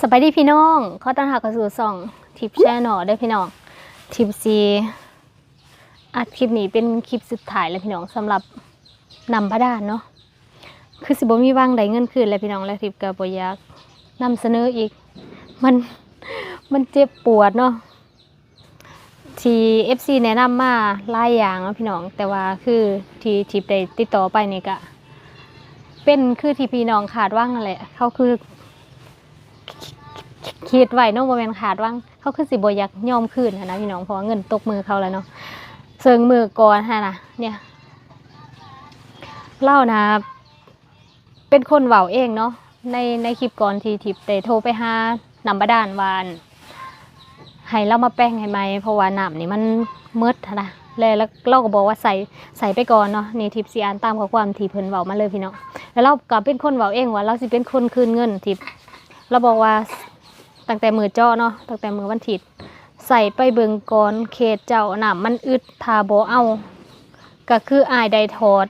ສະບາຍດີພີ່ນ້ອງ ຂໍຕ້ອນຮັບເຂົ້າສູ່ຊ່ອງທິບແຊນແນວເດີພີ່ນ້ອງ. ທິບຊິອັດຄລິບນີ້ເປັນຄລິບສຸດທ້າຍແລ້ວພີ່ນ້ອງ ສຳລັບນ້ຳບາດານເນາະ. ຄືຊິບໍ່ມີຫວັງໄດ້ເງິນຄືນແລ້ວພີ່ນ້ອງ ແລ້ວທິບກໍບໍ່ຢາກນຳສະເໜີອີກ ມັນ ມັນເຈັບປວດເນາະ. ທີ່ເອັຟຊີແນະນຳມາຫຼາຍຢ່າງເນາະພີ່ນ້ອງ ແຕ່ວ່າຄືທີ່ທິບໄດ້ຕິດຕໍ່ໄປນີ້ກະເປັນຄືທີ່ພີ່ນ້ອງຄາດຫວັງຫັ້ນແຫຼະ. ເຂົາຄືຄິດໄວ້ເນາະ ບໍ່ແມ່ນຄາດຫວັງ ເຂົາຄືຊິບໍ່ຢາກຍອມຄືນຫັ້ນນະພີ່ນ້ອງ ເພາະວ່າເງິນຕົກມືເຂົາແລ້ວເນາະ. ເຊິ່ງມື້ກ່ອນຫັ້ນນະ ເນຍ ລາວນະ ເປັນຄົນເວົ້າເອງເນາະ ໃນ ໃນຄລິບກ່ອນທີ່ທິບໄດ້ໂທໄປຫານ້ຳບາດານວ່າ ໃຫ້ລາວມາແປງໃຫ້ໃໝ່ ເພາະວ່ານ້ຳນີ້ມັນໝົດຫັ້ນນະ ແລະ ລາວກໍບອກວ່າໃສ່ ໃສ່ໄປກ່ອນເນາະ. ນີ້ທິບຊິອ່ານຕາມຂໍ້ຄວາມທີ່ເພິ່ນເວົ້າມາເລີຍພີ່ນ້ອງ. ແລ້ວລາວກໍເປັນຄົນເວົ້າເອງວ່າລາວຊິເປັນຄົນຄືນເງິນທິບ. ລາວບອກວ່າຕັ້ງແຕ່ມື້ເຈາະເນາະ ຕັ້ງແຕ່ມື້ວັນທິດ ໃສ່ໄປເບິ່ງກ່ອນເຂດເຈົ້າ ນ້ຳມັນອຶດ ຖ້າບໍ່ເອົາ ກໍຄືອ້າຍໄດ້ຖອດ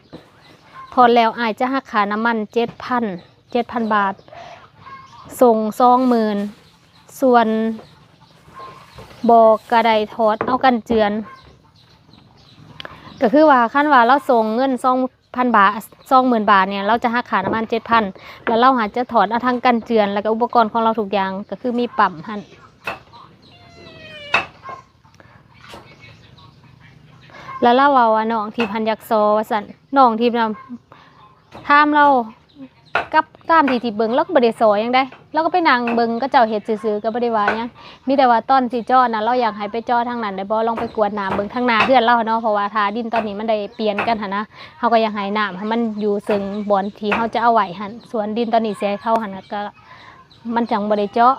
ຖອດແລ້ວອ້າຍຈະຫັກຄ່ານ້ຳມັນເຈັດພັນ ເຈັດພັນບາດ ສົ່ງສອງໝື່ນ ສ່ວນບໍ່ກໍໄດ້ຖອດເອົາກັນເຈື່ອນ. ກໍຄືວ່າຄັນວ່າລາວສົ່ງເງິນສອງພັນບາດ ສອງໝື່ນບາດນີ້ ລາວຈະຫັກຄ່ານ້ຳມັນເຈັດພັນ ແລ້ວລາວຫາຈະຖອດເອົາທັງກັນເຈື່ອນ ແລ້ວກໍອຸປະກອນຂອງລາວທຸກຢ່າງ ກໍຄືມີປ້ຳຫັ້ນ. ແລ້ວລາວເວົ້າວ່ານ້ອງທິບຫັ້ນຢາກສໍ່ວ່າຊັ້ນ ນ້ອງທິບນະ ຖາມລາວ ກັບຕາມທີ່ທິບເບິ່ງ ລາວກໍບໍ່ໄດ້ສໍ່ຫຍັງໃດ ລາວກໍໄປນັ່ງເບິ່ງເຂົາເຈົ້າເຮັດຊື່ໆ ກໍບໍ່ໄດ້ວ່າຫຍັງ. ມີແຕ່ວ່າຕອນຊິເຈາະນະ ລາວຢາກໃຫ້ໄປເຈາະທາງນັ້ນໄດ້ບໍ່ ລອງໄປກວດນ້ຳເບິ່ງທາງໜ້າເຮືອນລາວເນາະ ເພາະວ່າຖ້າດິນຕອນນີ້ມັນໄດ້ປ່ຽນກັນຫັ້ນນະ ເຮົາກໍຢາກໃຫ້ນ້ຳໃຫ້ມັນຢູ່ເຊິ່ງບ່ອນທີ່ເຮົາຈະເອົາໄວ້ຫັ້ນ ສ່ວນດິນຕອນນີ້ຊິໃຫ້ເຂົາຫັ້ນນະ ກໍມັນຈັ່ງບໍ່ໄດ້ເຈາະ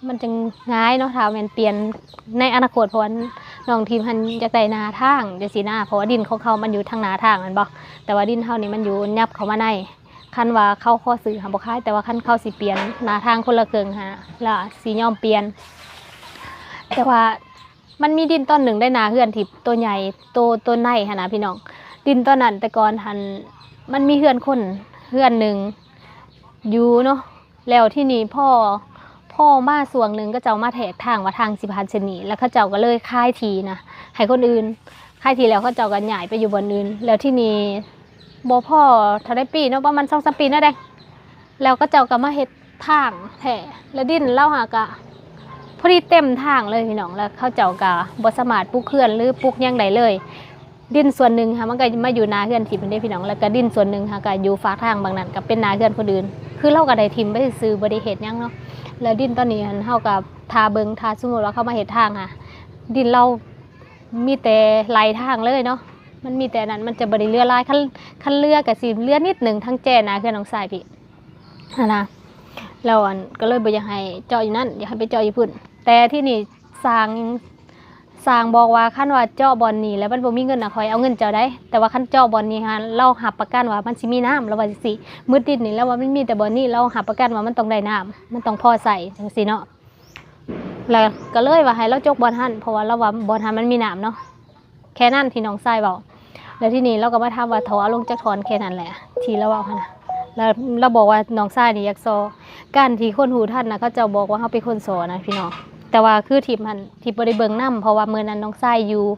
ມັນຈັ່ງງ່າຍເນາະ ຖ້າແມ່ນປ່ຽນໃນອະນາຄົດ. ເພາະວ່ານ້ອງທິບຫັ້ນຢາກໄດ້ໜ້າທາງຈັ່ງຊີ້ນະ ເພາະວ່າດິນຂອງເຂົາມັນຢູ່ທາງໜ້າທາງແມ່ນບໍ່ ແຕ່ວ່າດິນເຮົານີ້ມັນຢູ່ຫຍັບເຂົ້າມາໃນ. ຄັນວ່າເຂົາຂໍຊື້ເຮົາບໍ່ຂາຍ ແຕ່ວ່າຄັນເຂົາຊິປ່ຽນໜ້າທາງຄົນລະເຄິ່ງຫັ້ນ ລະຊິຍອມປ່ຽນ. ແຕ່ວ່າມັນມີດິນຕອນໜຶ່ງໃນໜ້າເຮືອນທີ່ໂຕໃຫຍ່ ໂຕ ໂຕໃນຫັ້ນນະພີ່ນ້ອງ. ດິນຕອນນັ້ນແຕ່ກ່ອນຫັ້ນ ມັນມີເຮືອນຄົນເຮືອນໜຶ່ງຢູ່ເນາະ ແລ້ວທີນີ້ພໍ ພໍມາຊ່ວງໜຶ່ງ ເຂົາເຈົ້າມາແທກທາງວ່າທາງຊິຜ່ານເສັ້ນນີ້ ແລ້ວເຂົາເຈົ້າກໍເລີຍຂາຍທີ່ນະໃຫ້ຄົນອື່ນ ຂາຍທີ່ແລ້ວເຂົາເຈົ້າກໍຍ້າຍໄປຢູ່ບ່ອນອື່ນ. ແລ້ວທີນີ້ບໍ່ພໍເທົ່າໃດປີເນາະ ປະມານສອງສາມປີນັ້ນແຫຼະ ແລ້ວເຂົາເຈົ້າກໍມາເຮັດທາງແທ້ ແລ້ວດິນລາວຫາກະພໍດີເຕັມທາງເລີຍພີ່ນ້ອງ. ແລ້ວເຂົາເຈົ້າກໍບໍ່ສາມາດປຸກເຮືອນ ຫຼື ປຸກຫຍັງໄດ້ເລີຍ. ດິນສ່ວນໜຶ່ງຫາມັນກໍມາຢູ່ໜ້າເຮືອນທິບເດ້ພີ່ນ້ອງ ແລ້ວກໍດິນສ່ວນໜຶ່ງຫາກໍຢູ່ຟາກທາງບາງນັ້ນ ກໍເປັນໜ້າເຮືອນຄົນອື່ນ ຄືລາວກໍໄດ້ຖິ້ມໄປຊື່ໆ ບໍ່ໄດ້ເຮັດຫຍັງເນາະ. ແລ້ວດິນຕອນນີ້ຫັ້ນ ເຮົາກໍຖ້າເບິ່ງ ຖ້າສົມມຸດວ່າເຂົາມາເຮັດທາງຫາ ດິນລາວມີແຕ່ໄຫຼທາງເລີຍເນາະ ມັນມີແຕ່ນັ້ນ ມັນຈະບໍ່ໄດ້ເຫຼືອຫຼາຍ. ຄັນ ຄັນເຫຼືອກໍຊິເຫຼືອນິດໜຶ່ງ ທາງແຈໜ້າເຮືອນນ້ອງຊາຍພີ້ຫັ້ນນະ. ແລ້ວອັນ ກໍເລີຍບໍ່ຢາກໃຫ້ເຈາະຢູ່ນັ້ນ ຢາກໃຫ້ໄປເຈາະຢູ່ພຸ້ນ. ແຕ່ທີນີ້ຊ່າງ ຊ່າງບອກວ່າ ຄັນວ່າເຈາະບ່ອນນີ້ແລ້ວມັນບໍ່ມີເງິນນະ ຂ້ອຍເອົາເງິນເຈົ້າໄດ໋ ແຕ່ວ່າຄັນເຈາະບ່ອນນີ້ຫັ້ນ ລາວຮັບປະກັນວ່າມັນຊິມີນ້ຳ ລາວວ່າຈັ່ງຊີ້. ໝົດດິນນີ້ ລາວວ່າມັນມີແຕ່ບ່ອນນີ້ ລາວຮັບປະກັນວ່າມັນຕ້ອງໄດ້ນ້ຳ ມັນຕ້ອງພໍໃຊ້ຈັ່ງຊີ້ເນາະ. ແລ້ວກໍເລີຍວ່າໃຫ້ລາວຈົກບ່ອນຫັ້ນ ເພາະວ່າລາວວ່າບ່ອນຫັ້ນມັນມີນ້ຳເນາະ. ແຄ່ນັ້ນທີ່ນ້ອງຊາຍເວົ້າ. ແລ້ວທີນີ້ລາວກໍມາຖາມວ່າ ທໍ່ເອົາລົງຈັກທ່ອນ? ແຄ່ນັ້ນແຫຼະທີ່ລາວເວົ້າຫັ້ນນະ. ແລ້ວລາວບອກວ່ານ້ອງຊາຍນີ້ຢາກສໍ່. ການທີ່ຄົນຮູ້ທັນນະ ເຂົາເຈົ້າບອກວ່າເຮົາເປັນຄົນສໍ່ນະພີ່ນ້ອງ. ແຕ່ວ່າຄືທິບຫັ້ນ ທິບບໍ່ໄດ້ເບິ່ງນຳ ເພາະວ່າມື້ນັ້ນນ້ອງຊາຍຢູ່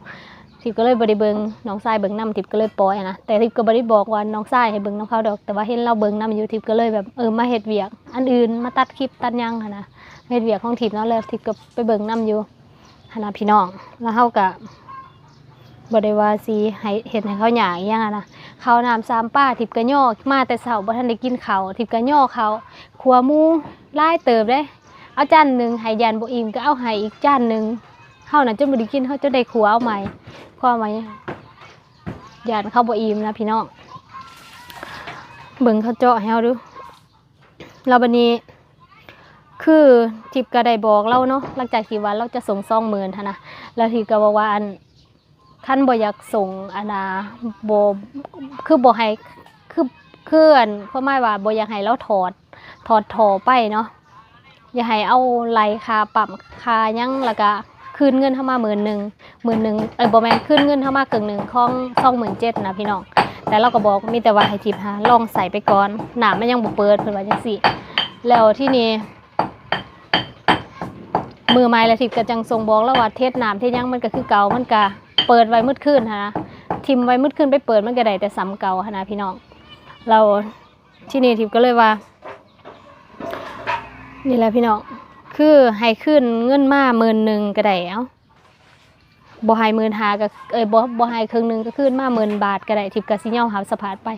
ທິບກໍເລີຍບໍ່ໄດ້ເບິ່ງ ນ້ອງຊາຍເບິ່ງນຳ ທິບກໍເລີຍປ່ອຍຫັ້ນນະ. ແຕ່ທິບກໍບໍ່ໄດ້ບອກວ່ານ້ອງຊາຍໃຫ້ເບິ່ງນຳເຂົາດອກ ແຕ່ວ່າເຫັນລາວເບິ່ງນຳຢູ່ ທິບກໍເລີຍແບບ ເອີ ມາເຮັດວຽກອັນອື່ນ ມາຕັດຄລິບຕັດຫຍັງຫັ້ນນະ ເຮັດວຽກຂອງທິບເນາະ ແລ້ວທິບກໍໄປເບິ່ງນຳຢູ່ ຫັ້ນນະພີ່ນ້ອງ. ແລ້ວເຮົາກະບໍ່ໄດ້ວ່າຊິໃຫ້ເຮັດໃຫ້ເຂົາຍາກອີ່ຫຍັງຫັ້ນນະ. ເຂົ້ານ້ຳສາມປາ ທິບກະຍໍ້ ມາແຕ່ເຊົ້າບໍ່ທັນໄດ້ກິນເຂົ້າ ທິບກະຍໍ້ເຂົ້າ ຂົ້ວໝູຫຼາຍເຕີບເດ້. ເອົາຈານໜຶ່ງໃຫ້ ຢ້ານບໍ່ອີ່ມກໍເອົາໃຫ້ອີກຈານໜຶ່ງ. ເຮົານະຈົນບໍ່ໄດ້ກິນ ເຮົາຈົນໄດ້ຂົ້ວເອົາໃໝ່ ຂົ້ວໃໝ່ ຢ້ານເຂົາບໍ່ອີ່ມນະພີ່ນ້ອງ. ເບິ່ງເຂົາເຈາະໃຫ້ເຮົາດູ. ແລ້ວບັດນີ້ ຄືທິບກໍໄດ້ບອກລາວເນາະ ຫຼັງຈາກທີ່ວ່າລາວຈະສົ່ງສອງໝື່ນຫັ້ນນະ ແລ້ວທິບກໍບອກວ່າ ອັນ ຄັນບໍ່ຢາກສົ່ງ ອັນນາ ບໍ່ ຄືບໍ່ໃຫ້ ຄື ຄື ອັນ ຄວາມໝາຍວ່າບໍ່ຢາກໃຫ້ລາວຖອດ ຖອດທໍ່ໄປເນາະ ຢາກໃຫ້ເອົາໄລ່ຄ່າປ້ຳຄ່າຫຍັງ ແລ້ວກະຄືນເງິນເຮົາມາໝື່ນໜຶ່ງ ໝື່ນໜຶ່ງ ເອີ ບໍ່ແມ່ນ ຄືນເງິນເຮົາມາເຄິ່ງໜຶ່ງຂອງສອງໝື່ນເຈັດນະພີ່ນ້ອງ. ແຕ່ລາວກໍບອກ ມີແຕ່ວ່າໃຫ້ທິບຫາລອງໃຊ້ໄປກ່ອນ ນ້ຳມັນຍັງບໍ່ເປີດ ເພິ່ນວ່າຈັ່ງຊີ້. ແລ້ວທີນີ້ ມື້ໃໝ່ ແລ້ວທິບກໍຈັ່ງສົ່ງບອກລາວວ່າ ເທດນ້ຳເທດຫຍັງມັນກໍຄືເກົ່າ ມັນກໍເປີດໄວ້ໝົດຄືນຫັ້ນນະ ຖິ້ມໄວ້ໝົດຄືນ ໄປເປີດມັນກໍໄດ້ແຕ່ສ່ຳເກົ່າຫັ້ນນະພີ່ນ້ອງ. ແລ້ວທີນີ້ທິບກໍເລີຍວ່າ ນີ້ແຫຼະພີ່ນ້ອງ ຄືໃຫ້ຄືນເງິນມາໝື່ນໜຶ່ງກໍໄດ້ ເອົ້າ ບໍ່ໃຫ້ໝື່ນຫ້າກໍ ເອີຍ ບໍ່ ບໍ່ໃຫ້ເຄິ່ງໜຶ່ງກໍຄືນມາໝື່ນບາດກໍໄດ້ ທິບກໍຊິຍອມຮັບສະພາບໄປ.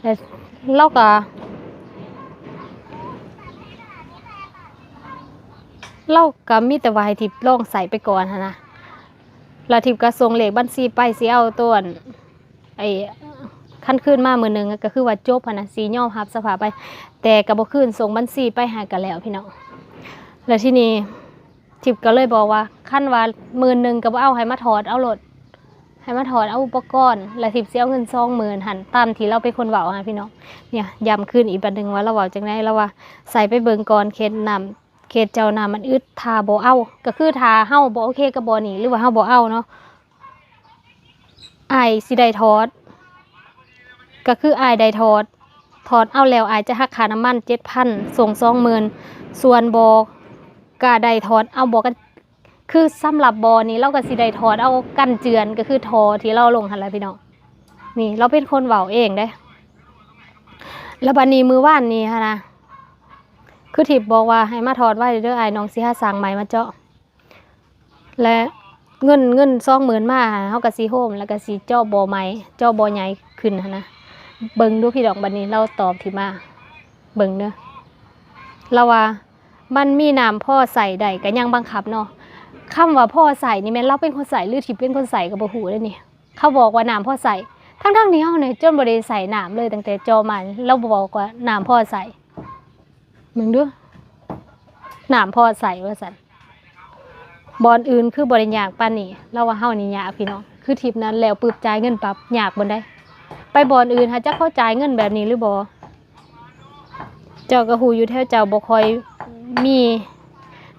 ແລ້ວລາວກໍ ລາວກໍມີແຕ່ວ່າໃຫ້ທິບລອງໃຊ້ໄປກ່ອນຫັ້ນນະ ແລ້ວທິບກໍສົ່ງເລກບັນຊີໄປ ຊິເອົາໂຕອັນ ໄອ້ ຄັນຄືນມາໝື່ນໜຶ່ງກໍຄືວ່າຈົບຫັ້ນນະ ຊິຍອມຮັບສະພາບໄປ ແຕ່ກໍບໍ່ຄືນ ສົ່ງບັນຊີໄປໃຫ້ກໍແລ້ວພີ່ນ້ອງ. ແລ້ວທີນີ້ທິບກໍເລີຍບອກວ່າ ຄັນວ່າໝື່ນໜຶ່ງກໍບໍ່ເອົາ ໃຫ້ມາຖອດເອົາໂລດ ໃຫ້ມາຖອດເອົາອຸປະກອນ ແລ້ວທິບຊິເອົາເງິນສອງໝື່ນຫັ້ນ ຕາມທີ່ລາວເປັນຄົນເວົ້າຫັ້ນພີ່ນ້ອງ. ເນຍ ຢ້ຳຄືນອີກບາດໜຶ່ງວ່າລາວເວົ້າຈັ່ງໃດ ລາວວ່າ ໃສ່ໄປເບິ່ງກ່ອນ ເຂດນ້ຳ ເຂດເຈົ້ານ້ຳມັນອຶດ ຖ້າບໍ່ເອົາ ກໍຄືຖ້າເຮົາບໍ່ໂອເຄກັບບ່ອນນີ້ ຫຼືວ່າເຮົາບໍ່ເອົາເນາະ ອ້າຍຊິໄດ້ຖອດ ກໍຄືອ້າຍໄດ້ຖອດ ຖອດເອົາແລ້ວ ອ້າຍຈະຫັກຄ່ານ້ຳມັນເຈັດພັນ ສົ່ງສອງໝື່ນ ສ່ວນບໍ່ກໍໄດ້ຖອດເອົາບໍ່ກັນ ຄືສຳລັບບໍ່ນີ້ ລາວກໍຊິໄດ້ຖອດເອົາກັນເຈື່ອນ ກໍຄືທໍ່ທີ່ລາວລົງຫັ້ນແຫຼະພີ່ນ້ອງ. ນີ້ລາວເປັນຄົນເວົ້າເອງເດ້. ແລ້ວບັດນີ້ມື້ວານນີ້ຫັ້ນນະ ຄືທິບບອກວ່າໃຫ້ມາຖອດໄວ້ເດີອ້າຍ ນ້ອງຊິຫາຊ່າງໃໝ່ມາເຈາະ ແລະ ເງິນ ເງິນສອງໝື່ນມາ ເຮົາກໍຊິໂຮມ ແລ້ວກໍຊິເຈາະບໍ່ໃໝ່ ເຈາະບໍ່ໃຫຍ່ຂຶ້ນຫັ້ນນະ. ເບິ່ງດູພີ່ນ້ອງ ບັດນີ້ລາວຕອບທີ່ມາ ເບິ່ງເດີ ລາວວ່າ ມັນມີນ້ຳພໍໃຊ້ໄດ້ ກໍຍັງບັງຄັບເນາະ. ຄຳວ່າພໍໃຊ້ນີ້ແມ່ນລາວເປັນຄົນໃຊ້ ຫຼື ທິບເປັນຄົນໃຊ້ກໍບໍ່ຮູ້ເດ້ນີ້. ເຂົາບອກວ່ານ້ຳພໍໃຊ້ ທັງໆທີ່ເຮົານີ້ຈົນບໍ່ໄດ້ໃຊ້ນ້ຳເລີຍ ຕັ້ງແຕ່ເຈາະມາ ລາວບອກວ່ານ້ຳພໍໃຊ້. ເບິ່ງດູ ນ້ຳພໍໃຊ້ວ່າຊັ້ນ. ບ່ອນອື່ນຄືບໍ່ໄດ້ຍາກປານນີ້ ລາວວ່າເຮົານີ້ຍາກພີ່ນ້ອງ. ຄືທິບນັ້ນແລ້ວປຶບ ຈ່າຍເງິນປັບ ຍາກບ່ອນໃດ? ໄປບ່ອນອື່ນຫາຈັກເຂົາຈ່າຍເງິນແບບນີ້ຫຼືບໍ່? ເຈົ້າກໍຮູ້ຢູ່ແຖວເຈົ້າບໍ່ຄ່ອຍມີ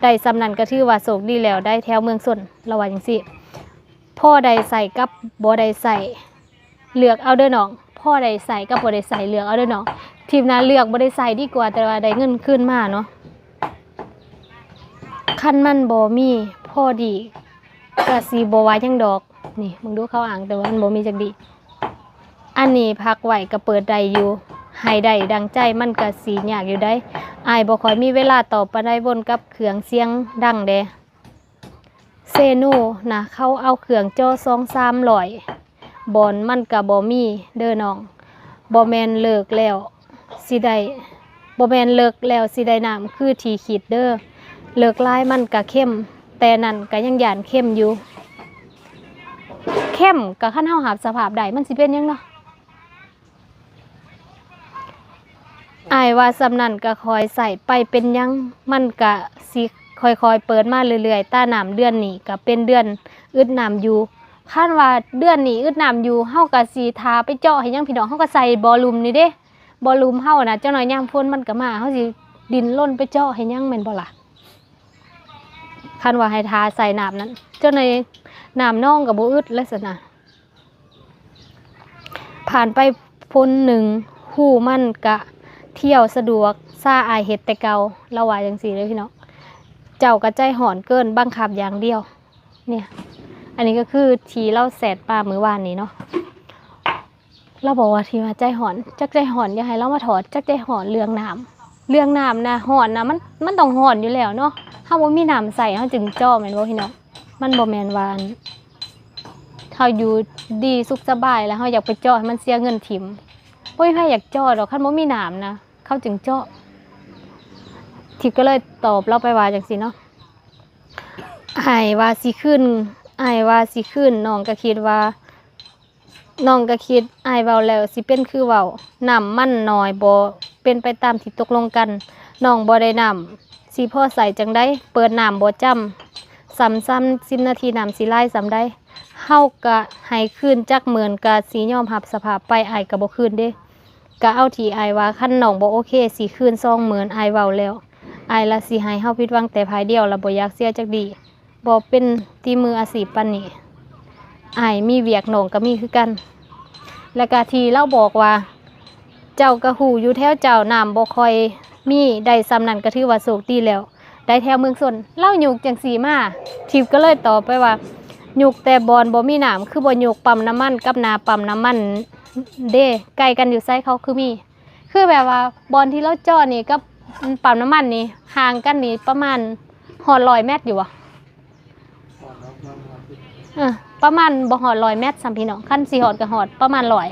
ໄດ້ສ່ຳນັ້ນກໍຖືວ່າໂຊກດີແລ້ວໄດ໋ ແຖວເມືອງຊົນ ລາວວ່າຈັ່ງຊີ້. ພໍໄດ້ໃຊ້ກັບບໍ່ໄດ້ໃຊ້ ເລືອກເອົາເດີນ້ອງ ພໍໄດ້ໃຊ້ກັບບໍ່ໄດ້ໃຊ້ ເລືອກເອົາເດີນ້ອງ. ທີມນະເລືອກບໍ່ໄດ້ໃຊ້ດີກວ່າ ແຕ່ວ່າໄດ້ເງິນຄືນມາເນາະ. ຄັນມັນບໍ່ມີພໍດີ ກະຊິບໍ່ວ່າຫຍັງດອກ. ນີ້ເບິ່ງດູ ເຂົາອ້າງແຕ່ວ່າມັນບໍ່ມີຈັກດີ. ອັນນີ້ພັກໄວ້ກະເປີດໄດ້ຢູ່ ໃຫ້ໄດ້ດັ່ງໃຈມັນກະຊິຍາກຢູ່ໃດ໋. ອ້າຍບໍ່ຄ່ອຍມີເວລາຕອບປານໃດ ວົນກັບເຄື່ອງສຽງດັງແດ່. ເຊໂນນະ ເຂົາເອົາເຄື່ອງເຈາະສອງສາມຮ້ອຍບ່ອນ ມັນກະບໍ່ມີເດີນ້ອງ. ບໍ່ແມ່ນເລິກແລ້ວຊິໄດ້ ບໍ່ແມ່ນເລິກແລ້ວຊິໄດ້ນ້ຳຄືທີ່ຄິດເດີ. ເລິກຫຼາຍມັນກະເຄັມ ແຕ່ນັ້ນກະຍັງຢ້ານເຄັມຢູ່. ເຄັມກະຄັນເຮົາຮັບສະພາບໄດ້ ມັນຊິເປັນຫຍັງເນາະ? ອ້າຍວ່າສ່ຳນັ້ນກະຄ່ອຍໃຊ້ໄປ ເປັນຫຍັງ ມັນກະຊິຄ່ອຍໆເປີດມາເລື້ອຍໆ. ຕານ້ຳເດືອນນີ້ກະເປັນເດືອນອຶດນ້ຳຢູ່. ຄັນວ່າເດືອນນີ້ອຶດນ້ຳຢູ່ ເຮົາກະຊິຖ້າໄປເຈາະເຮັດຫຍັງພີ່ນ້ອງ? ເຮົາກະໃສ່ບໍ່ລຸ່ມນີ້ເດ້ ບໍ່ລຸ່ມເຮົານະ ຈັກໜ້ອຍຍາມຝົນມັນກະມາ ເຮົາຊິດີ້ນລົນໄປເຈາະເຮັດຫຍັງ ແມ່ນບໍ່ລະ? ຄັນວ່າໃຫ້ຖ້າໃສ່ນ້ຳນັ້ນ ຈົນໃນນ້ຳໜອງກໍບໍ່ອຶດແລ້ວຊັ້ນນະ. ຜ່ານໄປພົ້ນໜຶ່ງ ຮູມັນກະທ່ຽວສະດວກ ຊາອ້າຍເຮັດແຕ່ເກົ່າ ລາວວ່າຈັ່ງຊີ້ເດ້ພີ່ນ້ອງ. ເຈົ້າກະໃຈຮ້ອນເກີນ ບັງຄັບຢ່າງດຽວ. ເນຍ ອັນນີ້ກໍຄືທີ່ລາວແຊັດມາມື້ວານນີ້ເນາະ. ລາວບອກວ່າທີ່ວ່າໃຈຮ້ອນ ຈັກໃຈຮ້ອນ ຢາກໃຫ້ລາວມາຖອດ ຈັກໃຈຮ້ອນເລື່ອງນ້ຳ ເລື່ອງນ້ຳນະ ຮ້ອນນະ ມັນ ມັນຕ້ອງຮ້ອນຢູ່ແລ້ວເນາະ. ເຮົາບໍ່ມີນ້ຳໃຊ້ ເຮົາຈຶ່ງເຈາະ ແມ່ນບໍ່ພີ່ນ້ອງ? ມັນບໍ່ແມ່ນວ່າ ອັນ ເຮົາຢູ່ດີສຸກສະບາຍ ແລ້ວເຮົາຢາກໄປເຈາະໃຫ້ມັນເສຍເງິນຖິ້ມ. ບໍ່ມີໃຜຢາກເຈາະດອກ ຄັນບໍ່ມີນ້ຳນະ ເຂົາຈຶ່ງເຈາະ. ທິບກໍເລີຍຕອບລາວໄປວ່າຈັ່ງຊີ້ເນາະ. ອ້າຍວ່າຊິຄືນ ອ້າຍວ່າຊິຄືນ ນ້ອງກໍຄິດວ່າ ນ້ອງກໍຄິດ ອ້າຍເວົ້າແລ້ວຊິເປັນຄືເວົ້າ ນ້ຳມັນໜ້ອຍ ບໍ່ເປັນໄປຕາມທີ່ຕົກລົງກັນ. ນ້ອງບໍ່ໄດ້ນ້ຳ ຊິພໍໃຊ້ຈັ່ງໃດ? ເປີດນ້ຳບໍ່ຈຳ ສ່ຳໆ ສິບນາທີນ້ຳຊິຫຼາຍສ່ຳໃດ? ເຮົາກະໃຫ້ຄືນຈັກໝື່ນກະຊິຍອມຮັບສະພາບໄປ ອ້າຍກະບໍ່ຄືນເດ້. ກະເອົາທີ່ອ້າຍວ່າ ຄັນນ້ອງບໍ່ໂອເຄຊິຄືນສອງໝື່ນ ອ້າຍເວົ້າແລ້ວ ອ້າຍລະຊິໃຫ້ເຮົາຜິດຫວັງແຕ່ຝ່າຍດຽວ ລະບໍ່ຢາກເສຍຈັກດີ. ບໍ່ເປັນຕິມືອາຊີບປານນີ້ ອ້າຍມີວຽກ ນ້ອງກໍມີຄືກັນ. ແລ້ວກະທີ່ລາວບອກວ່າ ເຈົ້າກະຮູ້ຢູ່ແຖວເຈົ້ານ້ຳບໍ່ຄ່ອຍມີ ໄດ້ສ່ຳນັ້ນກະຖືວ່າໂຊກດີແລ້ວ. ໄດ້ແຖວເມືອງຊົນ ລາວຍົກຈັ່ງຊີ້ມາ. ທິບກໍເລີຍຕອບໄປວ່າ ຍົກແຕ່ບ່ອນບໍ່ມີນ້ຳ ຄືບໍ່ຍົກປ້ຳນ້ຳມັນກັບໜ້າປ້ຳນ້ຳມັນເດ້ ໃກ້ກັນຢູ່ໃສ ເຂົາຄືມີ ຄືແບບວ່າບ່ອນທີ່ລາວເຈາະນີ້ກັບປ້ຳນ້ຳມັນນີ້ຫ່າງກັນນີ້ປະມານຮອດຮ້ອຍແມັດຢູ່ບໍ່? ເອີ ປະມານບໍ່ຮອດຮ້ອຍແມັດຊ້ຳພີ່ນ້ອງ ຄັນຊິຮອດກໍຮອດປະມານຮ້ອຍ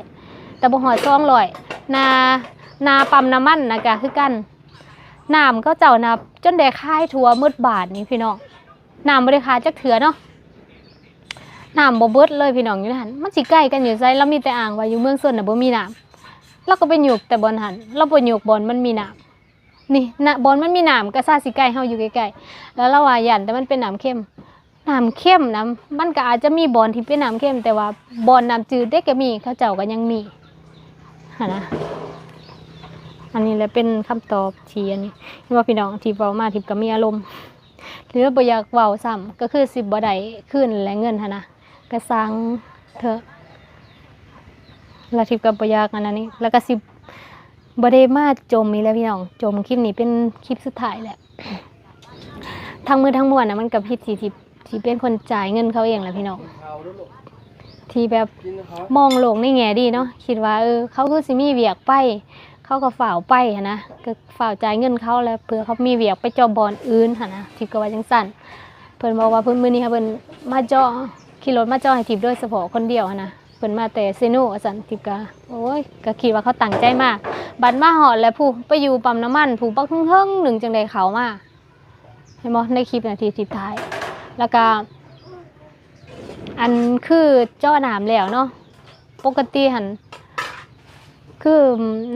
ແຕ່ບໍ່ຮອດສອງຮ້ອຍ. ໜ້າ ໜ້າປ້ຳນ້ຳມັນນະກະຄືກັນ ນ້ຳເຂົາເຈົ້ານະຈົນໄດ້ຂາຍທົ່ວໝົດບ້ານນີ້ພີ່ນ້ອງ ນ້ຳບໍ່ໄດ້ຂາດຈັກເທື່ອເນາະ ນ້ຳບໍ່ເບິດເລີຍພີ່ນ້ອງ ຢູ່ຫັ້ນ ມັນຊິໃກ້ກັນຢູ່ໃສ? ລາວມີແຕ່ອ້າງວ່າຢູ່ເມືອງຊົນນະບໍ່ມີນ້ຳ ລາວກໍໄປຍົກແຕ່ບ່ອນຫັ້ນ ລາວບໍ່ຍົກບ່ອນມັນມີນ້ຳ. ນີ້ນະ ບ່ອນມັນມີນ້ຳກໍຊະຊິໃກ້ເຮົາຢູ່ໃກ້ໆ ແລ້ວລາວວ່າຢ້ານແຕ່ມັນເປັນນ້ຳເຄັມ ນ້ຳເຄັມນະ ມັນກໍອາດຈະມີບ່ອນທີ່ເປັນນ້ຳເຄັມ ແຕ່ວ່າບ່ອນນ້ຳຈືດເດ້ກໍມີ ເຂົາເຈົ້າກໍຍັງມີຫັ້ນນະ. ອັນນີ້ແຫຼະເປັນຄຳຕອບທີ່ອັນນີ້ ເຫັນບໍ່ພີ່ນ້ອງ ທີ່ເວົ້າມາ ທິບກໍມີອາລົມ ຫຼືບໍ່ຢາກເວົ້າຊ້ຳ ກໍຄືຊິບໍ່ໄດ້ຄືນແຫຼະເງິນຫັ້ນນະ ກະຊ່າງເຖາະ ລະທິບກໍບໍ່ຢາກອັນນັ້ນນີ້ ລະກະຊິບໍ່ໄດ້ມາຈົ່ມອີກແລ້ວພີ່ນ້ອງ ຈົ່ມຄລິບນີ້ເປັນຄລິບສຸດທ້າຍແຫຼະ. ທັງໝົດທັງມວນນະ ມັນກໍຜິດທີ່ ທີ່ ທີ່ເປັນຄົນຈ່າຍເງິນເຂົາເອງແຫຼະພີ່ນ້ອງ ທີ່ແບບມອງໂລກໃນແງ່ດີເນາະ ຄິດວ່າ ເອີ ເຂົາຄືຊິມີວຽກໄປ ເຂົາກໍຟ້າວໄປຫັ້ນນະ ກໍຟ້າວຈ່າຍເງິນເຂົາ ແລ້ວເພື່ອເຂົາມີວຽກໄປເຈາະບ່ອນອື່ນຫັ້ນນະ ທິບກໍວ່າຈັ່ງຊັ້ນ. ເພິ່ນບອກວ່າເພິ່ນ ມື້ນີ້ເພິ່ນມາເຈາະ ຂີ່ລົດມາເຈາະໃຫ້ທິບໂດຍສະເພາະຄົນດຽວຫັ້ນນະ ເພິ່ນມາແຕ່ເຊໂນວ່າຊັ້ນ. ທິບກໍ ໂອ້ຍ ກໍຄິດວ່າເຂົາຕັ້ງໃຈມາ ບັດມາຮອດແລ້ວ ຜູ້ໄປຢູ່ປ້ຳນ້ຳມັນ ຜູ້ບັກເຫິງໆໜຶ່ງ ຈັ່ງໄດ້ເຂົ້າມາ ເຫັນບໍ່ ໃນຄລິບນະທີ່ ທີ່ຖ່າຍ. ແລ້ວກໍອັນຄືເຈາະນ້ຳແລ້ວເນາະ ປົກກະຕິຫັ້ນ ຄື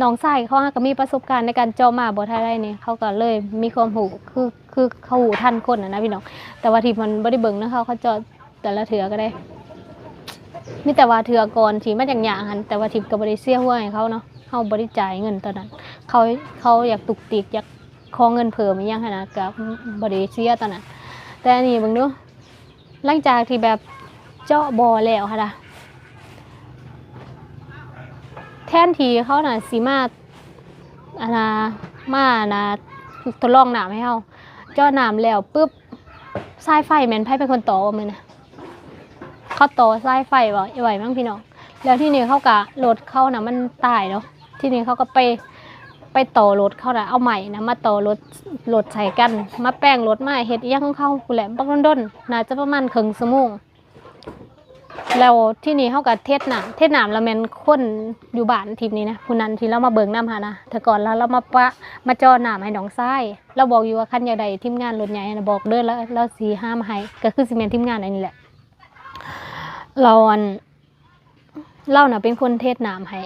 ນ້ອງຊາຍເຂົາຫາກໍມີປະສົບການໃນການເຈາະມາບໍ່ເທົ່າໃດນີ້ ເຂົາກໍເລີຍມີຄວາມຮູ້ ຄື ຄືເຂົາຮູ້ທັນຄົນຫັ້ນນະພີ່ນ້ອງ. ແຕ່ວ່າທີ່ມັນບໍ່ໄດ້ເບິ່ງນຳເຂົາ ເຂົາເຈາະແຕ່ລະເທື່ອກໍໄດ້ ມີແຕ່ວ່າເທື່ອກ່ອນທີ່ມັນຍາກໆຫັ້ນ ແຕ່ວ່າທິບກໍບໍ່ໄດ້ເສຍຫົວໃຫ້ເຂົາເນາະ ເຮົາບໍ່ໄດ້ຈ່າຍເງິນຕອນນັ້ນ ເຂົາ ເຂົາຢາກຕຸກຕິກ ຢາກຂໍເງິນເພີ່ມອີ່ຫຍັງຫັ້ນນະ ກໍບໍ່ໄດ້ເສຍຕອນນັ້ນ. ແຕ່ອັນນີ້ເບິ່ງດູ ຫຼັງຈາກທີ່ແບບເຈາະບໍ່ແລ້ວຫັ້ນນະ ແທນທີ່ເຂົານະຊິມາ ອັນນະ ມາ ອັນນະ ທົດລອງນ້ຳໃຫ້ເຮົາ ເຈາະນ້ຳແລ້ວປຶບ ສາຍໄຟແມ່ນໃຜເປັນຄົນຕໍ່ບໍ່ມື້ນະ? ເຂົາຕໍ່ສາຍໄຟໄວ້ ໄວ້ມັ້ງພີ່ນ້ອງ. ແລ້ວທີນີ້ເຂົາກະ ລົດເຂົານະມັນຕາຍເນາະ ທີນີ້ເຂົາກໍໄປ ໄປຕໍ່ລົດເຂົານະ ເອົາໄມ້ນະມາຕໍ່ລົດ ລົດໃສ່ກັນ ມາແປງລົດ ມາເຮັດອີ່ຫຍັງຂອງເຂົາພຸ້ນແຫຼະ ບັກດົນໆ ໜ້າຈະປະມານເຄິ່ງຊົ່ວໂມງ. ແລ້ວທີນີ້ເຮົາກໍເທດນ້ຳ ເທດນ້ຳແລ້ວແມ່ນຄົນຢູ່ບ້ານທິບນີ້ນະ ຜູ້ນັ້ນທີ່ລາວມາເບິ່ງນຳຫັ້ນນະ ແຕ່ກ່ອນລາວ ລາວມາປະ ມາເຈາະນ້ຳໃຫ້ນ້ອງຊາຍ ລາວບອກຢູ່ວ່າຄັນຢາກໄດ້ທີມງານລົດໃຫຍ່ນະ ບອກເດີ ລາວ ລາວຊິຫາມາໃຫ້ ກໍຄືຊິແມ່ນທີມງານອັນນີ້ແຫຼະ. ລາວ ອັນ ລາວນະເປັນຄົນເທດນ້ຳໃຫ້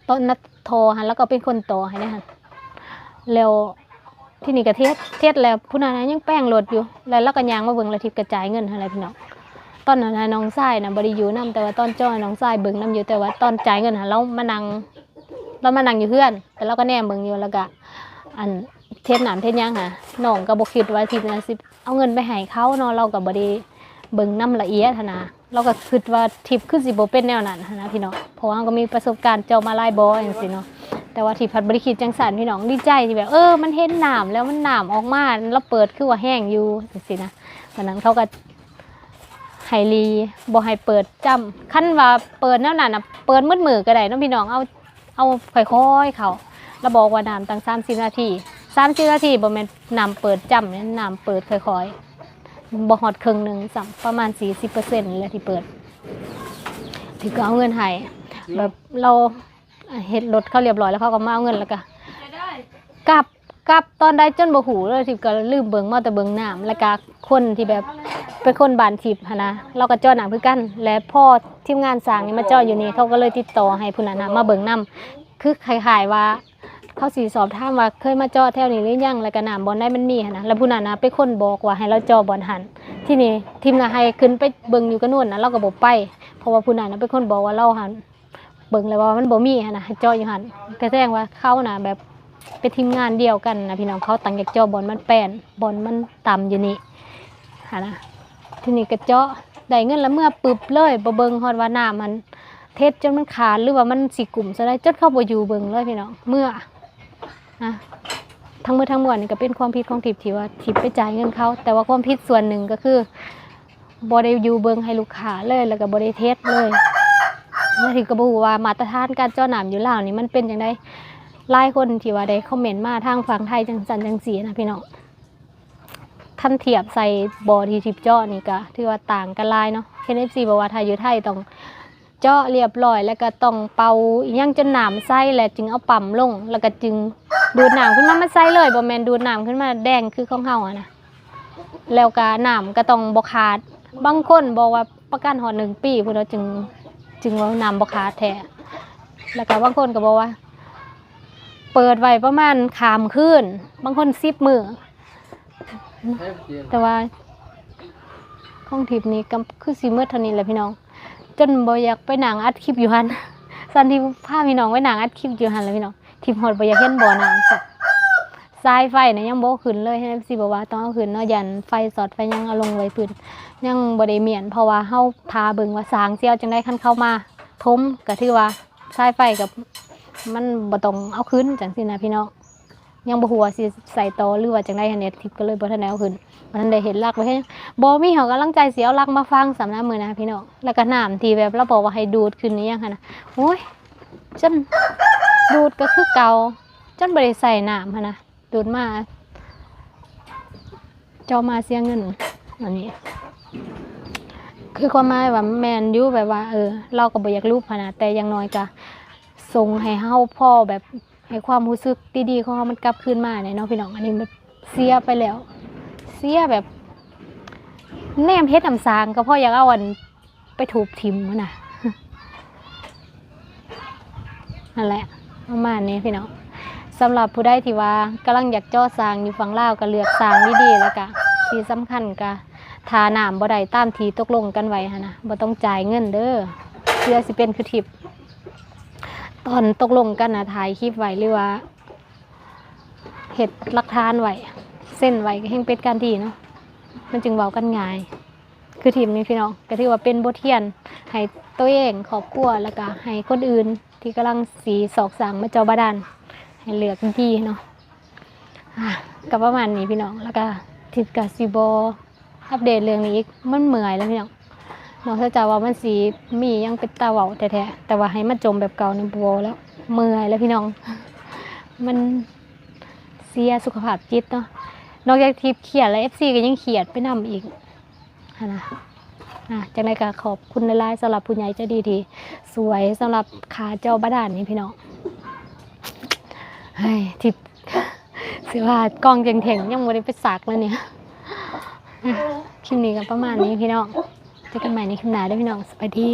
ຕອນນະ ທໍ່ຫັ້ນ ລາວກໍເປັນຄົນຕໍ່ໃຫ້ເດ້ຫັ້ນ. ແລ້ວ ທີນີ້ກໍເທດ ເທດແລ້ວ ຜູ້ນັ້ນນະຍັງແປງລົດຢູ່ ແລ້ວລາວກໍຍ່າງມາເບິ່ງ ແລ້ວທິບກໍຈ່າຍເງິນຫັ້ນແຫຼະພີ່ນ້ອງ. ຕອນນັ້ນນະນ້ອງຊາຍນະບໍ່ໄດ້ຢູ່ນຳ ແຕ່ວ່າຕອນເຈາະນ້ອງຊາຍເບິ່ງນຳຢູ່ ແຕ່ວ່າຕອນຈ່າຍເງິນຫັ້ນ ລາວມານັ່ງ ລາວມານັ່ງຢູ່ເຮືອນ ແຕ່ລາວກໍແນມເບິ່ງຢູ່ ແລ້ວກໍ ອັນ ເທດນ້ຳເທດຫຍັງຫາ ນ້ອງກໍບໍ່ຄິດວ່າທິບນະຊິເອົາເງິນໄປໃຫ້ເຂົາເນາະ ລາວກໍບໍ່ໄດ້ເບິ່ງນຳລະອຽດຫັ້ນນະ. ລາວກໍຄິດວ່າທິບຄືຊິບໍ່ເປັນແນວນັ້ນຫັ້ນນະພີ່ນ້ອງ ເພາະວ່າເຮົາກໍມີປະສົບການເຈາະມາຫຼາຍບໍ່ຈັ່ງຊີ້ເນາະ. ແຕ່ວ່າທິບພັດບໍ່ໄດ້ຄິດຈັ່ງຊັ້ນພີ່ນ້ອງ ດີໃຈທີ່ແບບ ເອີ ມັນເຫັນນ້ຳແລ້ວ ມັນນ້ຳອອກມາ ລາວເປີດຄືວ່າແຮງຢູ່ຈັ່ງຊີ້ນະ. ຕອນນັ້ນເຂົາກໍໃຫ້ຫຼີ ບໍ່ໃຫ້ເປີດຈ້ຳ ຄັນວ່າເປີດແນວນັ້ນນະ ເປີດໝົດມື້ກໍໄດ້ເນາະພີ່ນ້ອງ ເອົາ ເອົາຄ່ອຍໆເຂົ້າ ລະບອກວ່ານ້ຳຕັ້ງສາມສິບນາທີ ສາມສິບນາທີບໍ່ແມ່ນນ້ຳເປີດຈ້ຳເດ້ ນ້ຳເປີດຄ່ອຍໆ ບໍ່ຮອດເຄິ່ງໜຶ່ງຊ້ຳ ປະມານສີ່ສິບເປີເຊັນນີ້ແຫຼະທີ່ເປີດ ທີ່ກໍເອົາເງິນໃຫ້ ແບບລາວເຮັດລົດເຂົາລຽບຮ້ອຍ ແລ້ວເຂົາກໍມາເອົາເງິນ ແລ້ວກໍກັບ ກັບຕອນໃດຈົນບໍ່ຮູ້ເລີຍ ທິບກໍລືມເບິ່ງ ມາແຕ່ເບິ່ງນ້ຳ ແລ້ວກໍຄົນທີ່ແບບເປັນຄົນບ້ານທິບຫັ້ນນະ ລາວກໍເຈາະນ້ຳຄືກັນ ແລະພໍທີມງານຊ່າງນີ້ມາເຈາະຢູ່ນີ້ ເຂົາກໍເລີຍຕິດຕໍ່ໃຫ້ຜູ້ນັ້ນນະມາເບິ່ງນຳ ຄືຄ້າຍໆວ່າເຂົາຊິສອບຖາມວ່າເຄີຍມາເຈາະແຖວນີ້ຫຼືຍັງ ແລ້ວກໍນ້ຳບ່ອນໃດມັນມີຫັ້ນນະ ແລ້ວຜູ້ນັ້ນນະເປັນຄົນບອກວ່າໃຫ້ລາວເຈາະບ່ອນຫັ້ນ. ທີນີ້ທິບນະໃຫ້ຂຶ້ນໄປເບິ່ງຢູ່ກະນວນນະ ລາວກໍບໍ່ໄປ ເພາະວ່າຜູ້ນັ້ນນະເປັນຄົນບອກວ່າລາວຫັ້ນ ເບິ່ງແລ້ວວ່າມັນບໍ່ມີຫັ້ນນະ ໃຫ້ເຈາະຢູ່ຫັ້ນ ກໍສະແດງວ່າເຂົານະແບບເປັນທີມງານດຽວກັນນະພີ່ນ້ອງ ເຂົາຕັ້ງໃຈເຈາະບ່ອນມັນແປນ ບ່ອນມັນຕ່ຳຢູ່ນີ້ຫັ້ນນະ. ທີນີ້ກໍເຈາະໄດ້ເງິນລະເມືອປຶບເລີຍ ບໍ່ເບິ່ງຮອດວ່ານ້ຳຫັ້ນເທດຈົນມັນຂາດ ຫຼືວ່າມັນຊິກຸ້ມສ່ຳໃດ ຈົນເຂົາບໍ່ຢູ່ເບິ່ງເລີຍພີ່ນ້ອງ ເມືອນະ. ທັງໝົດທັງມວນນີ້ກໍເປັນຄວາມຜິດຂອງທິບ ທີ່ວ່າທິບໄປຈ່າຍເງິນເຂົາ, ແຕ່ວ່າຄວາມຜິດສ່ວນໜຶ່ງກໍຄືບໍ່ໄດ້ຢູ່ເບິ່ງໃຫ້ລູກຄ້າເລີຍ ແລ້ວກໍບໍ່ໄດ້ເທສເລີຍ. ແລ້ວທິບກໍບໍ່ຮູ້ວ່າມາດຕະຖານການເຈາະນ້ຳຢູ່ລາວນີ້ມັນເປັນຈັ່ງໃດ. ຫຼາຍຄົນທີ່ວ່າໄດ້ຄອມເມັນມາທາງຝັ່ງໄທຈັ່ງຊັ້ນຈັ່ງຊີ້ນະພີ່ນ້ອງ. ຄັນທຽບໃສ່ບໍ່ທີ່ທິບເຈາະນີ້ກໍຖືວ່າຕ່າງກັນຫຼາຍເນາະ. ເຫັນເອັຟຊີບອກວ່າຖ້າຢູ່ໄທຕ້ອງເຈາະລຽບຮ້ອຍ ແລ້ວກໍຕ້ອງເປົ່າອີ່ຫຍັງຈົນນ້ຳໃສ ແລ້ວຈຶ່ງເອົາປ້ຳລົງ ແລ້ວກໍຈຶ່ງດູດນ້ຳຂຶ້ນມາ ມັນໃສເລີຍ, ບໍ່ແມ່ນດູດນ້ຳຂຶ້ນມາແດງຄືຂອງເຮົາຫັ້ນນະ. ແລ້ວກໍນ້ຳກໍຕ້ອງບໍ່ຂາດ, ບາງຄົນບອກວ່າປະກັນຮອດໜຶ່ງປີພຸ້ນເນາະ ຈຶ່ງ ຈຶ່ງວ່ານ້ຳບໍ່ຂາດແທ້. ແລ້ວກໍບາງຄົນກໍບອກວ່າເປີດໄວ້ປະມານຂ້າມຄືນ, ບາງຄົນສິບມື້. ແຕ່ວ່າຂອງທິບນີ້ກໍຄືຊິໝົດເທົ່ານີ້ແຫຼະພີ່ນ້ອງ, ຈົນບໍ່ຢາກໄປນັ່ງອັດຄລິບຢູ່ຫັ້ນ. ສັນທິບພາພີ່ນ້ອງໄປນັ່ງອັດຄລິບຢູ່ຫັ້ນແຫຼະພີ່ນ້ອງ. ທິບຮອດບໍ່ຢາກເຫັນບໍ່ນ້ຳຊ້ຳ. ສາຍໄຟນະຍັງບໍ່ຂຶ້ນເລີຍ, ເອັຟຊີບອກວ່າຕ້ອງເອົາຂຶ້ນເນາະ, ຢ້ານໄຟຊັອດໄຟຫຍັງເອົາລົງໄວ້ພື້ນ. ຍັງບໍ່ໄດ້ມ້ຽນ ເພາະວ່າເຮົາຖ້າເບິ່ງວ່າຊ່າງຊິເອົາຈັ່ງໃດ, ຄັນເຂົາມາຖົມກໍຖືວ່າສາຍໄຟກໍມັນບໍ່ຕ້ອງເອົາຂຶ້ນຈັ່ງຊີ້ນະພີ່ນ້ອງ. ຍັງບໍ່ຮູ້ວ່າຊິໃສ່ຕໍ່ ຫຼືວ່າຈັ່ງໃດຫັ້ນແຫຼະ, ທິບກໍເລີຍບໍ່ທັນໄດ້ເອົາຂຶ້ນ, ບໍ່ທັນໄດ້ເຮັດຫຼັກໄວ້ໃຫ້. ບໍ່ມີເຮົາກຳລັງໃຈຊິເອົາຫຼັກມາຝັງຊ້ຳນະມື້ນະພີ່ນ້ອງ. ແລ້ວກໍນ້ຳທີ່ແບບລາວບອກວ່າໃຫ້ດູດຂຶ້ນອີ່ຫຍັງຫັ້ນນະ, ໂອ້ຍ ຈົນດູດກໍຄືເກົ່າ, ຈົນບໍ່ໄດ້ໃສ່ນ້ຳຫັ້ນນະ, ດູດມາ ເຈົ້າມາເສຍເງິນ. ອັນນີ້ຄືຄວາມໝາຍວ່າແມ່ນຢູ່ ແບບວ່າ ເອີ ລາວກໍບໍ່ຢາກຫຼຸບຫັ້ນນະ, ແຕ່ຢ່າງໜ້ອຍກໍສົ່ງໃຫ້ເຮົາພໍແບບ ໃຫ້ຄວາມຮູ້ສຶກດີໆຂອງເຮົາມັນກັບຄືນມາແດ່ເນາະພີ່ນ້ອງ. ອັນນີ້ມັນເສຍໄປແລ້ວ, ເສຍແບບແນມເຫັນນ້ຳສ້າງກໍພໍຢາກເອົາອັນໄປທຸບຖິ້ມຫັ້ນນະ. ນັ້ນແຫຼະ ປະມານນີ້ພີ່ນ້ອງ. ສຳລັບຜູ້ໃດທີ່ວ່າກຳລັງຢາກເຈາະສ້າງຢູ່ຝັ່ງລາວ ກໍເລືອກສ້າງດີໆ, ແລ້ວກະທີ່ສຳຄັນກະຖ້ານ້ຳບໍ່ໄດ້ຕາມທີ່ຕົກລົງກັນໄວ້ຫັ້ນນະ ບໍ່ຕ້ອງຈ່າຍເງິນເດີ, ເພື່ອຊິເປັນຄືທິບ. ຕອນຕົກລົງກັນນະ ຖ່າຍຄລິບໄວ້ ຫຼືວ່າເຮັດຫຼັກຖານໄວ້ ເຊັນໄວ້ ກໍແຮ່ງເປັນການດີເນາະ, ມັນຈຶ່ງເວົ້າກັນງ່າຍ. ຄືທິບນີ້ພີ່ນ້ອງ ກໍຖືວ່າເປັນບົດຮຽນໃຫ້ໂຕເອງ, ຄອບຄົວ ແລ້ວກໍໃຫ້ຄົນອື່ນທີ່ກຳລັງຊິຊອກສ້າງມາເຈາະບາດານ ໃຫ້ເລືອກດີໆເນາະ. ອ່າ ກໍປະມານນີ້ພີ່ນ້ອງ, ແລ້ວກໍທິບກໍຊິບໍ່ອັບເດດເລື່ອງນີ້ອີກ, ມັນເມື່ອຍແລ້ວພີ່ນ້ອງ. ນອກຈາກວ່າມັນຊິມີຫຍັງເປັນຕາເວົ້າແທ້ໆ ແຕ່ວ່າໃຫ້ມາຈົ່ມແບບເກົ່ານີ້ບໍ່ເວົ້າແລ້ວ, ເມື່ອຍແລ້ວພີ່ນ້ອງ. ມັນເສຍສຸຂະພາບຈິດເນາະ, ນອກຈາກທີ່ຄຽດແລ້ວ ເອັຟຊີກໍຍັງຄຽດໄປນຳອີກຫັ້ນນະ. ອ່າ ຈັ່ງໃດກໍຂອບຄຸນຫຼາຍໆ ສຳລັບຜູ້ໃຫຍ່ໃຈດີທີ່ຊ່ວຍສຳລັບຄ່າເຈາະບາດານນີ້ພີ່ນ້ອງ. ເຮີ້ຍ ທິບ ເສຍວ່າກ້ອງແທ່ງໆ ຍັງບໍ່ໄດ້ໄປສັກເລີຍນີ້. ອ່າ ຄລິບນີ້ກໍປະມານນີ້ພີ່ນ້ອງ, ເຈີກັນໃໝ່ໃນຄລິບໜ້າເດີພີ່ນ້ອງ, ສະບາຍດີ.